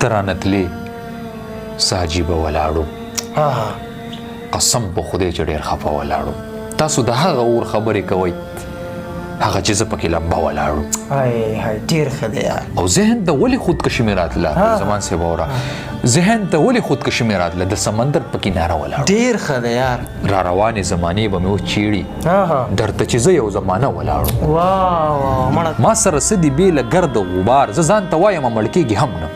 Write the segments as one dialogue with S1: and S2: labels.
S1: ته رانه تلې، څه عجیبه ولاړو. قسم په خدای چې ډېر خفه ولاړو. تاسو د هغه اور خبرې کوئ، هغه چې زه پکې لمبه ولاړو.
S2: هاي هاي، ډېر ښه دی یار.
S1: او ذهن ته ولې خودکشي مې راتله، زمان صاحب اوره، ذهن ته ولې خودکشي مې راتله، د سمندر په کناره ولاړو.
S2: ډېر ښه دی یار.
S1: را روانې زمانې به مې اوس چیړي، درته چې زه یو زمانه ولاړو.
S2: واه واه، مړه.
S1: ما سره څه دي بې له ګرد او غبار، زه ځان ته وایم مړ کېږي هم نه.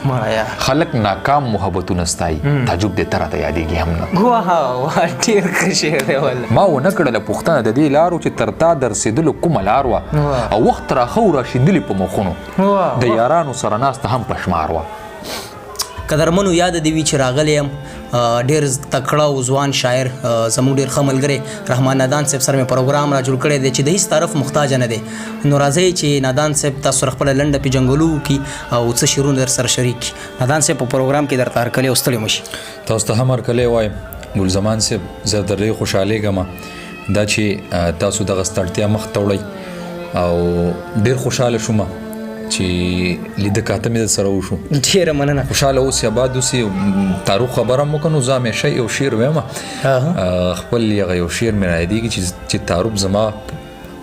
S2: مړه یار.
S1: خلک ناکام محبتونه ستایي، تعجب دې ته راته یادېږي هم نه.
S2: واه واه، ډېر ښه شعر دی والله.
S1: ما ونه کړله پوښتنه د دې لارو چې تر تا د رسېدلو کومه لار وه، او وخت راښه و راشیندلي په مخونو، د یارانو سره ناسته هم په شمار وه.
S2: قدرمنو، یاد دې وي چې راغلی یم ډېر تکړه او ځوان شاعر، زموږ ډېر ښه ملګری رحمان نادان صاحب سره مې پروګرام را جوړ کړی دی چې د هیڅ تعارف محتاج نه دی. نو راځئ چې نادان صاحب تاسو سره خپله لنډه پېژنګلو وکړي او څه شعرونه در سره شریک کړي. نادان صاحب، په پروګرام کې درته هرکلی او ستړي مه شي.
S1: تاسو ته هم هرکلی وایم ګل زمان صاحب. زه در ډېر خوشحالېږم دا چې تاسو دغه ستړتیا مخ ته وړئ، او ډېر خوشحاله شوم چې لیده کاته مې در سره وشو.
S2: ډېره مننه.
S1: خوشحاله اوسې، آباد اوسې. تعارف خبره مو وکړه، نو زه همیشه یو شعر وایم. خپل هغه یو شعر مې رایادېږي چې تعارف زما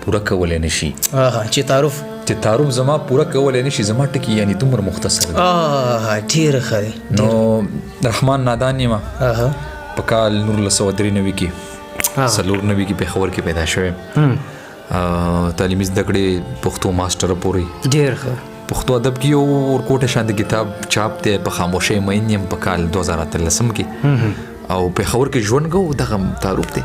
S1: پوره کولی نه شي.
S2: چې تعارف،
S1: چې تعارف زما پوره کولی نه شي، زما ټکي یعنی دومره مختصر دی.
S2: ډېر ښه دی.
S1: نو رحمان نادان یم، په کال 1993 کې، 94 کې پېښور کې پیدا شوی. تعلیمي زده کړې پښتو ماسټر پورې.
S2: ډېر ښه.
S1: پښتو ادب کې یو ورکوټه شان د کتاب چاپ دی، په خاموشۍ مین یم، په کال 2013 کې، او پېښور کې ژوند کوو. دغه تعارف دی.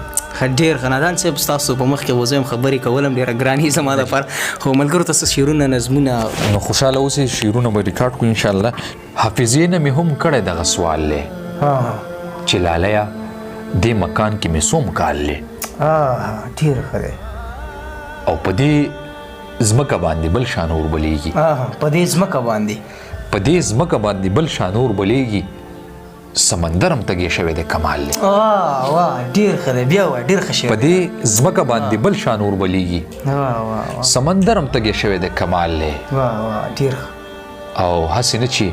S2: ډېر ښه نادان صاحب، ستاسو په مخ کې خو زه هم خبرې کولم ډېره ګراني زما دپاره، خو ملګرو ته څه شعرونه، نظمونه.
S1: نو خوشحاله اوسئ، شعرونه به ریکارډ کړو انشاءالله. حافظې نه مې هم کړی دغه سوال دی چې لالیه دې مکان کې مې څوم کال دی.
S2: ډېر ښه دی.
S1: او په دې ځمکه باندې بل شان اور بلېږي.
S2: په دې ځمکه باندې،
S1: په دې ځمکه باندې بل شان اور بلېږي، سمندر هم تږی شوی دی کمال دی.
S2: واه واه، ډېر ښه دی. بیا وایه، ډېر ښه شعر.
S1: په دې ځمکه باندې بل شان اور بلېږي،
S2: واه واه،
S1: سمندر هم تږی شوی دی کمال دی.
S2: واه واه، ډېر ښه.
S1: او هسې نه چې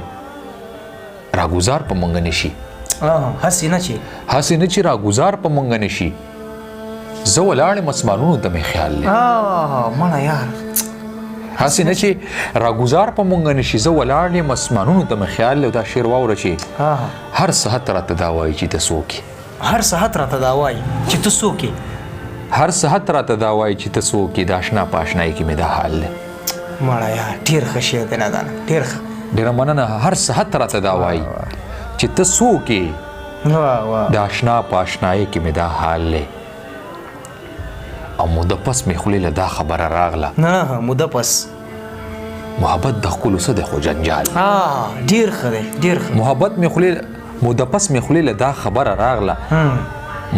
S1: راګوزار په مونږ نه شي.
S2: هسې نه چې،
S1: هسې نه چې راګوزار په مونږ نه شي، زه ولاړ یم اسمانونو ته مې خیال دی.
S2: مړه یار.
S1: هسې نه چې راګوزار په مونږ نه شي، زه ولاړ یم اسمانونو ته مې خیال دی. او دا شعر واوره چې هر ساعت راته دا وایي چې ته څوک یې.
S2: هر ساعت راته دا وایي چې ته څوک یې.
S1: هر ساعت راته دا وایي چې ته څوک یې، د اشنا په اشنایي کې مې دا حال دی.
S2: مړه یار، ډېر ښه شعر دی نادانه، ډېر ښه.
S1: ډېره مننه. هر ساعت راته دا وایي چې ته څوک یې، د اشنا په اشنایي کې مې دا حال دی. او موده پس مې خولې له دا خبره راغله.
S2: نه، موده پس.
S1: محبت د ښکلو څه دی خو جنجال.
S2: ډېر ښه دی، ډېر ښه.
S1: محبت مې خولې، موده پس مې خولې له دا خبره راغله،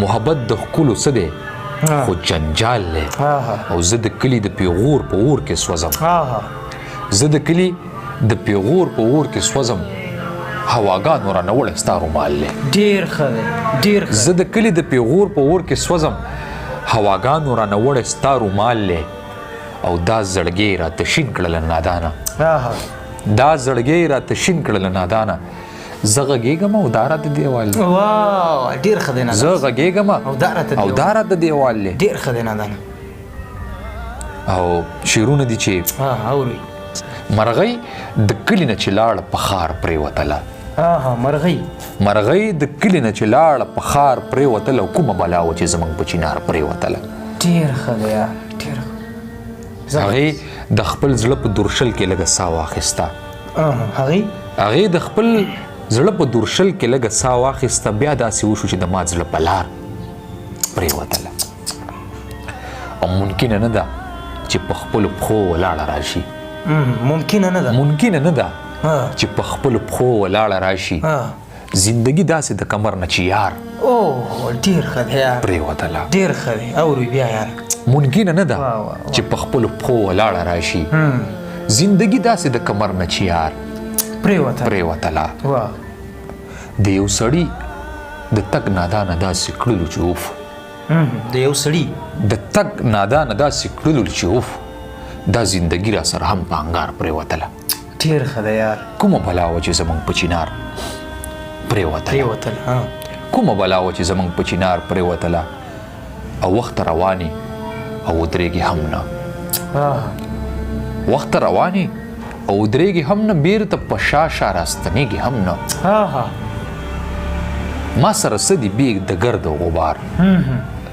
S1: محبت د ښکلو څه دی خو جنجال دی. او زه د کلي د پیغور په اور کې سوځم، زه د کلي د پیغور په اور کې سوځم، هواګانو رانه وړی ستا رومال دی.
S2: ډېر ښه دی، ډېر ښه.
S1: زه د کلي د پیغور په اور کې سوځم، هواګانو رانه وړی ستا رومال دی. او دا زړګی راته شین کړله نادانه، دا زړګی راته شین کړله نادانه، زه غږېږم او دا راته دیوال دی.
S2: واه، ډېر ښه دی نادانه.
S1: زه غږېږم
S2: او دا راته،
S1: او دا راته دیوال دی.
S2: ډېر ښه دی نادانه.
S1: او شعرونه دي چې
S2: اوري.
S1: مرغۍ د کلي نه چې لاړه په ښار پرېوتله.
S2: مرغۍ،
S1: مرغۍ د کلي نه چې لاړه په ښار پرېوتله، او کومه بلا وه چې زموږ په چینار پرېوتله.
S2: ډېر ښه دی یار، ډېر ښه.
S1: هغې د خپل زړه په درشل کې لږه سا واخیسته.
S2: هغې،
S1: هغې د خپل زړه په درشل کې لږه سا واخیسته، بیا داسې وشو چې د مات زړه په لار پرېوتله. او ممکنه نه ده چې په خپلو پښو ولاړه راشي.
S2: ممکنه نه ده،
S1: ممکنه نه ده چې په خپلو پښو ولاړه راشي. زندگی داسې د کمر نه چې یار،
S2: او ډېر ښه دی یار،
S1: پرېوتله.
S2: ډېر ښه دی، اوري بیا یار.
S1: ممکنه نه ده چې په خپلو پښو ولاړه راشي، زندگی داسې د کمر نه چې یار
S2: پرېوتله،
S1: پرېوتله. د یو سړي د تګ نادانه داسې کړلو چې اوف،
S2: د یو سړي
S1: د تګ نادانه داسې کړلو چې اوف، دا زندگی را سره هم په انګار پرېوتله.
S2: ډېر ښه دی یار.
S1: کومه بلا وه چې زمونږ په چینار پرېوتله؟
S2: پرېوتله، ها.
S1: کومه بلا وه چې زمونږ په چینار پرېوتله او وخت روانې او ودرېږي هم نه. وخت روانې او ودرېږي هم نه، بیرته په شا شا راستنېږي هم نه. ما سره څه دي بې د ګرد او غبار؟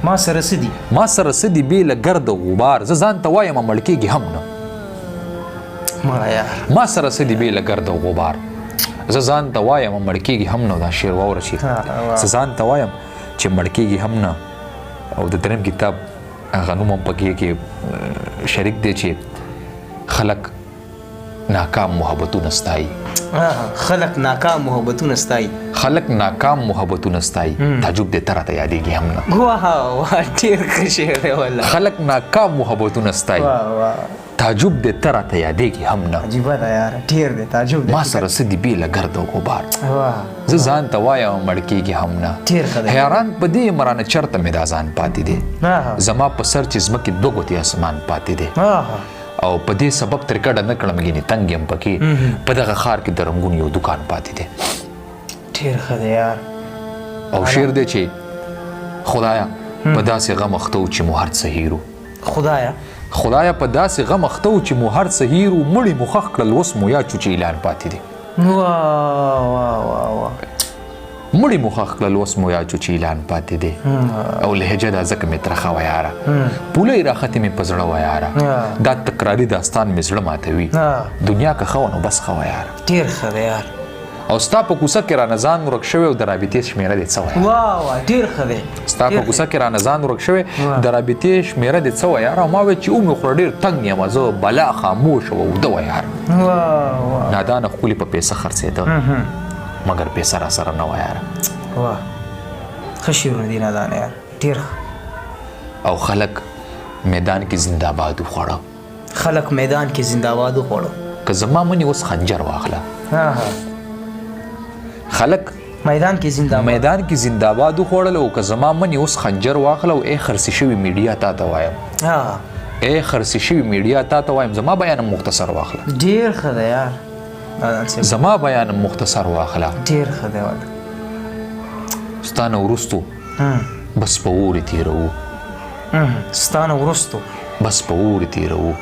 S2: ما سره څه دي؟
S1: ما سره څه دي بې له ګرد او غبار؟ زه ځان ته وایم مړ کېږي هم نه.
S2: مړه یار.
S1: ما سره څه دي بې له ګرد او غبار؟ زه ځان ته وایم مړ کېږي هم نه. دا شعر واوره چې زه ځان ته وایم چې مړ کېږي هم نه. او د دریم کتاب هغه نوم هم پکې کې شریک دی چې خلک ناکام محبتونه ستایي.
S2: خلک ناکام محبتونه ستایي.
S1: خلک ناکام محبتونه ستایي، تعجب دې ته راته یادېږي هم نه.
S2: واه واه، ډېر ښه شعر دی والله.
S1: خلک ناکام محبتونه ستایي، تعجب دې ته راته یادېږي هم نه.
S2: عجیبه ده یار، ډېر دی تعجب دی.
S1: ما سره څه دي بې له ګرد او غبار؟ زه ځان ته وایم مړ کېږي هم نه.
S2: ډېر ښه دی.
S1: حیران په دې یم رانه چېرته مې دا ځان پاتې دی، زما په سر چې ځمکې دوه ګوتې اسمان پاتې دی، او په دې سبب ترې کډه نه کړم ګینې تنګ یم پکې، په دغه ښار کې د رنګونو یو دکان پاتې دی.
S2: ډېر ښه دی یار.
S1: او شعر دی چې خدایا په داسې غم اخته و چې مو هر څه هېرو.
S2: خدایا
S1: خدایا په داسې غم اخته و چې مو هر څه هېرو، مړي مو ښخ کړل اوس مو یاد شو چې اعلان پاتې دی.
S2: واه واه واه واه.
S1: مړي مو ښخ کړل اوس مو یاد شو چې اعلان پاتې دی. او لهجه دا ځکه مې ترخه وه یاره، پوله یې راختې مې په زړه وه یاره، دا تکراري داستان مې زړه ماتوي، دنیا که ښه وه نو بس ښه وه یاره.
S2: ډېر ښه دی یار.
S1: او ستا په کوڅه کې رانه ځان ورک شوی او د رابطې شمېره دې څه وه یاره؟
S2: واه واه، ډېر ښه دی.
S1: ستا په کوڅه کې رانه ځان ورک شوی د رابطې شمېره دې څه وه یاره؟ او ما ویل چې ومې خوړه ډېر تنګ یم زه، بلا خاموشه وه اوده وه یاره. نادانه ښکلي په پیسه خرڅېده مګر پیسه را سره نه وه یاره.
S2: واه، ښه شعرونه دي نادانه یار، ډېر ښه.
S1: او خلک میدان کې زنده‌باد وخوړه.
S2: خلک میدان کې زنده‌باد وخوړه.
S1: که زما منې اوس خنجر واخله. خلک
S2: میدان کې زنده‌باد،
S1: میدان کې زنده‌باد وخوړل. او که زما منې اوس خنجر واخله. او ای خرڅې شوې میډیا تا ته وایم، ای خرڅې شوې میډیا تا ته وایم، زما بیان هم مختصر واخله.
S2: ډېر ښه دی یار.
S1: زما بیان هم مختصر واخله.
S2: ډېر ښه دی والله.
S1: ستا نه وروستو بس په اورې تېروو.
S2: ستا نه وروستو
S1: بس په اورې تېروو،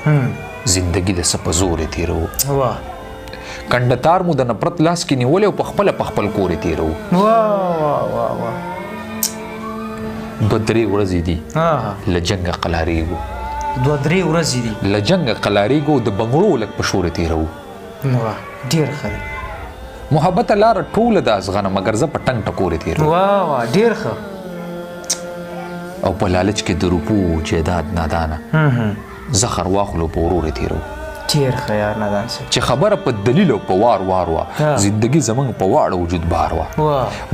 S1: زندګي د څه په زور یې تېروو.
S2: واه.
S1: کنډتار مو د نفرت لاس کې نیولی او په خپله په خپل کور یې تېروو.
S2: واه واه واه واه.
S1: دوه درې ورځې دي له جنګه قلارېږو.
S2: دوه درې ورځې دي
S1: له جنګه قلارېږو، د بنګړو لږ په شور یې تېروو.
S2: واه، ډېر ښه دی.
S1: محبته لاره ټوله د ازغنه، مګر زه په ټنګ ټکور یې تېروم.
S2: واه واه، ډېر ښه.
S1: او په لالچ کې د روپو جایداد نادانه، زخر واخلو په ورور یې تېروو.
S2: ډېر ښه یار نادان صاحب.
S1: چې خبره په دلیل او په وار وار وه، زندګي زموږ په واړه وجود بار وه.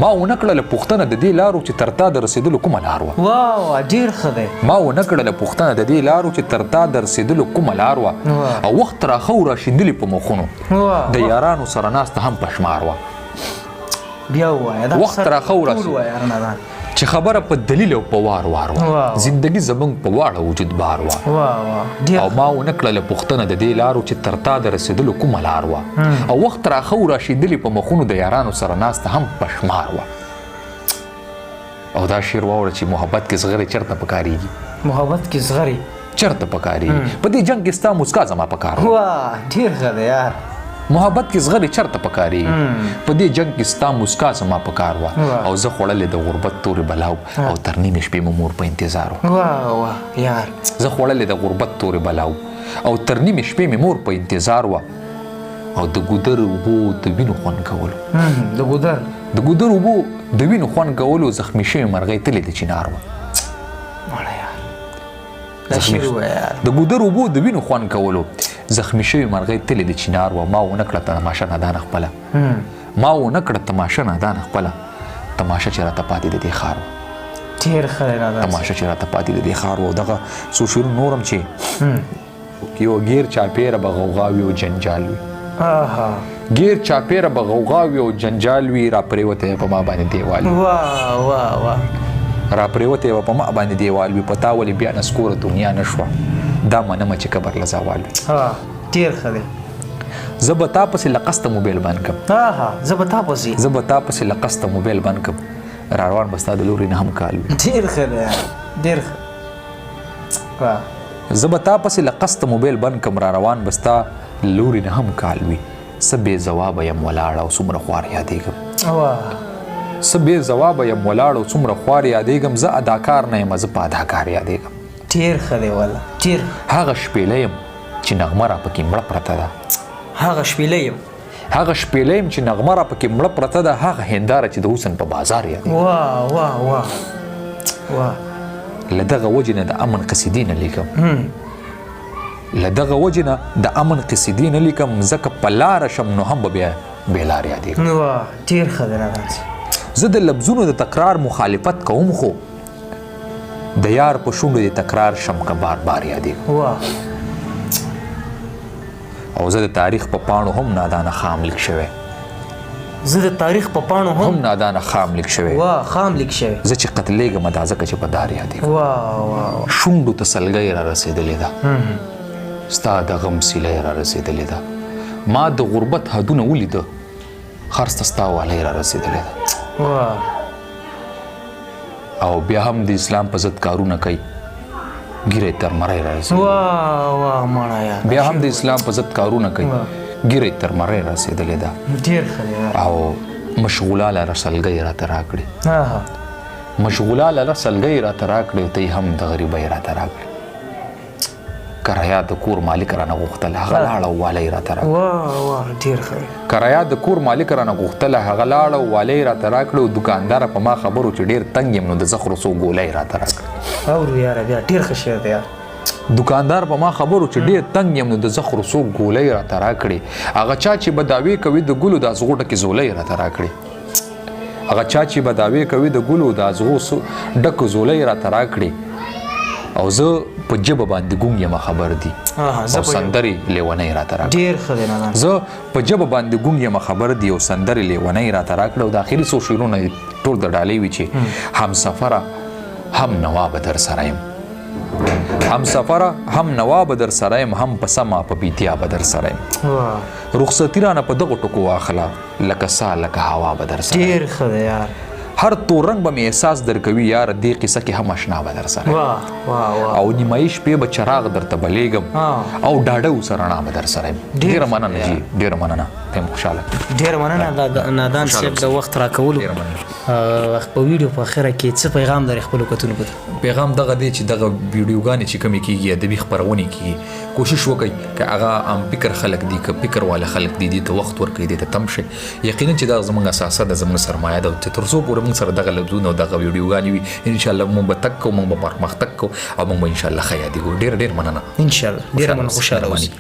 S1: ما ونه کړله پوښتنه د دې لارو چې تر تا د رسېدلو کومه لار وه.
S2: واه واه، ډېر ښه دی.
S1: ما ونه کړله پوښتنه د دې لارو چې تر تا د رسېدلو کومه لار وه. او وخت راښه و راشیندلي په مخونو، د یارانو سره ناسته هم په شمار وه.
S2: بیا ووایه، دا
S1: وخت راښه و
S2: ټول
S1: راشي.
S2: ووایه یار نادان.
S1: چې خبره په دلیل او په وار وار وه، زندګي زموږ په واړه وجود بار وه.
S2: واه واه، ډېر
S1: او ما ونه کړله پوښتنه د دې لارو چې تر تا د رسېدلو کومه لار وه. او وخت راښه و راشیدلي په مخونو، د یارانو سره ناسته هم په شمار وه. او دا شعر واوره چې محبت کې زغرې چېرته پکارېږي.
S2: محبت کې زغرې
S1: چېرته پکارېږي؟ په دې جنګ کې ستا موسکا زما پکار وه.
S2: واه، ډېر ښه دی یار.
S1: محبت کې زغرې چېرته پکارېږي؟ په دې جنګ کې ستا موسکا زما پکار وه. او زه خوړلې د غربت تورې بلاو، او تر نیمې شپې مو مور په انتظار وه.
S2: واه واه یار.
S1: زه خوړلې د غربت تورې بلاو، او تر نیمې شپې مې مور په انتظار وه. او د ګودر اوبو د وینو خوند کولو.
S2: د ګودر.
S1: د ګودر اوبو د وینو خوند کولو، زخمي شوې مرغۍ تلې د چینار وه.
S2: مړه یار. دا شعر ووایه یار.
S1: د ګودر اوبو د وینو خوند کولو، زخمي شوې مرغۍ تلې د چینار وه. ما ونه کړه تماشه نادانه خپله. ما ونه کړه تماشه نادانه خپله، تماشه چې راته پاتې د دې ښار وه.
S2: ډېر ښه دی نادان.
S1: تماشه چې راته پاتې د دې ښار وه. او دغه څو شعرونه نور هم چې یو ګیر چاپېره به غوغا وي او جنجال وي. ګیر چاپېره به غوغا وي او جنجال وي، را پرېوتی په ما باندې دیوال وي.
S2: واه واه واه.
S1: را پرېوتی به په ما باندې دیوال وي، په تا ولې بیا نسکوره دنیا نه شوه، دا منمه چې قبر له زوال وي.
S2: ډېر ښه دی.
S1: زه به تا پسې له قصده موبایل بند کم.
S2: ها زه به تا پسې،
S1: زه به تا پسې له قصده موبایل بند کم، را روان به ستا د لوري نه هم کال وي.
S2: ډېر ښه دی، ډېر ښه.
S1: زه به تا پسې له قصده موبایل بند کم، را روان به ستا لوري نه هم کال وي. څه بې ځوابه یم ولاړ او څومره خوار یادېږم. څه بې ځوابه یم ولاړ او څومره خوار یادېږم، زه اداکار نه یم، زه په اداکار یادېږم.
S2: ډېر ښه دی والا، ډېر.
S1: هغه شپېلۍ یم چې نغمه را پکې مړه پرته ده.
S2: هغه شپېلۍ یم،
S1: هغه شپېلۍ یم چې نغمه را پکې مړه پرته ده، هغه هنداره چې د حسن په بازار یادېږم.
S2: واه واه واه واه.
S1: له دغه وجې نه د امن قصیدې نه لیکم، له دغه وجې نه د امن قصیدې نه لیکم، ځکه په لاره شم نو هم به بیا بې لارې یادېږم.
S2: واه ډېر ښه دی نادان صاحب.
S1: زه د لفظونو د تکرار مخالفت کوم، خو د یار په شونډو د تکرار شم که بار بار یادېږم.
S2: واه.
S1: او زه د تاریخ په پاڼو هم نادانه خام لیک شوی.
S2: زه د تاریخ په پاڼو
S1: هم نادانه خام لیک شوی.
S2: واه خام لیک شوی.
S1: زه چې قتلېږم دا ځکه چې په دار یادېږم.
S2: واه واه.
S1: شونډو ته سلګۍ را رسېدلې ده، ستا د غم سیلۍ را رسېدلې ده، ما د غربت حدونه ولیده، خرڅ ته ستا والۍ را رسېدلې ده.
S2: واه.
S1: او بیا هم د اسلام په ضد کارونه کوي، ږیره یې تر مرۍ را رسېدلې.
S2: واه واه مړه یار.
S1: بیا هم د اسلام په ضد کارونه کوي، ږیره یې تر مرۍ را رسېدلې ده.
S2: ډېر ښه دی.
S1: او مشغولا لره سلګۍ راته راکړې، مشغولا لره سلګۍ راته راکړې، ته یې هم د غریبۍ راته راکړې. کرایه د کور مالک رانه غوښتله، هغه لاړه او والۍ راته راکړې.
S2: واه واه ډېر ښه.
S1: کرایه د کور مالک رانه غوښتله، هغه لاړه او والۍ راته راکړې. او دوکاندار په ما خبرو چې ډېر تنګ یم، نو د زخرو څو ګولۍ راته راکړې.
S2: اورو یاره بیا ډېر ښه شعر دی یار.
S1: دوکاندار په ما خبرو چې ډېر تنګ یم، نو د زخرو څو ګولۍ راته راکړې. هغه چا چې به دعوې کوي د ګلو د ازغو ډکې ځولۍ راته راکړې. هغه چا چې به دعوې کوي د ګلو د ازغو ډکو ځولۍ راته راکړې. او زه په ژبه باندې ګونګ یم خبر دي، او سندرې لیونۍ راته راکړې.
S2: ډېر ښه دی نادان.
S1: زه په ژبه باندې ګونګ یم خبر دي، او سندرې لیونۍ راته راکړې. او د اخري څو شعرونه ټول د ډالۍ وي چې همسفره هم نوابه در سره یم، همسفره هم نوابه در سره یم، هم په سما په بیدیا به در سره یم. رخصتي رانه په دغو ټکو واخله، لکه سا لکه هوا به در سره یم.
S2: ډېر ښه دی یار.
S1: هر تور رنګ به مې احساس درکوي یار، دې قصه کې هم اشنا به در سره یم. او نیمایي شپې به چراغ درته بلېږم، او ډاډه اوسه رڼا به در سره یم. ډېره مننه جي، ډېره مننه، ته یم خوشحاله.
S2: ډېره مننه نادان صاحب د وخت راکولو. په ویډیو په اخره کې څه پیغام لرې خپلو کتونکو ته؟
S1: پیغام دغه دی چې دغه ویډیوګانې چې کومې کېږي، ادبي خپرونې کېږي، کوشش وکړئ که هغه عام فکر خلک دي، که فکر والا خلک دي، دې ته وخت ورکړئ، دې ته تم شئ. یقینا چې دا زموږ اساسه ده، زموږ سرمایه ده، چې تر څو پورې موږ سره دغه لفظونه او دغه ویډیوګانې وي، انشاءالله موږ به تک کوو، موږ به پرمختګ کوو، او موږ به انشاءالله ښه یادېږو. ډېره ډېر مننه.
S2: انشاءالله ډېره مننه، خوشحاله اوسئ.